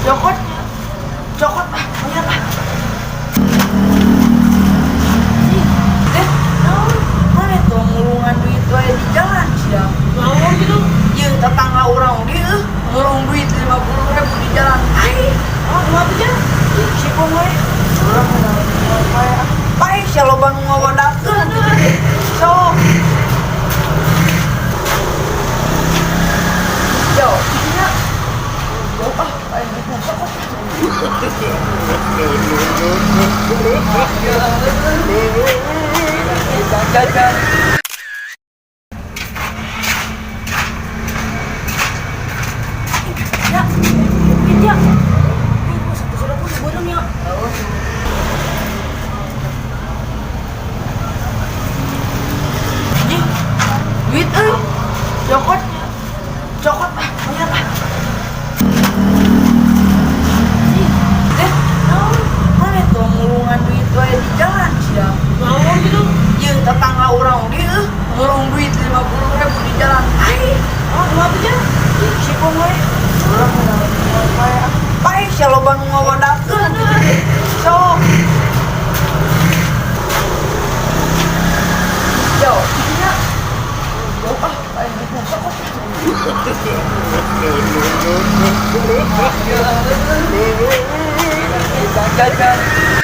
Cokot. Cokot ah, bayar ah. Eh, naon? Mana tuh mulungan duit wae di jalan sia. Naon gitu? Ieu tetangga urang oge euy, mulung duit 50.000 di jalan. Ai, Oh, kumaha tuh, Jang? ih, sipung we. Urang mah wae ah. Pae sia loba nu ngawadakeun. Sok. Yo, nya. Yo ah, aing geus cokot. Jajan. Ya, duit ya. Eh, gua 100.000 diborong ya. Anjing, duit euy. Cokot. Cokot ah, bayar ah. Eh, naon? Mana tuh mulungan duit wae di jalan sia. Naon gitu? Ieu tetangga urang oge euy, mulung duit 50.000 di jalan. Ai, Oh, kumaha tuh, Jang? ih, sipung we. Urang mah wae ah. Pae sia loba nu ngawadakeun. Sok. Yo, nya. Yo ah, aing geus cokot. Jajan.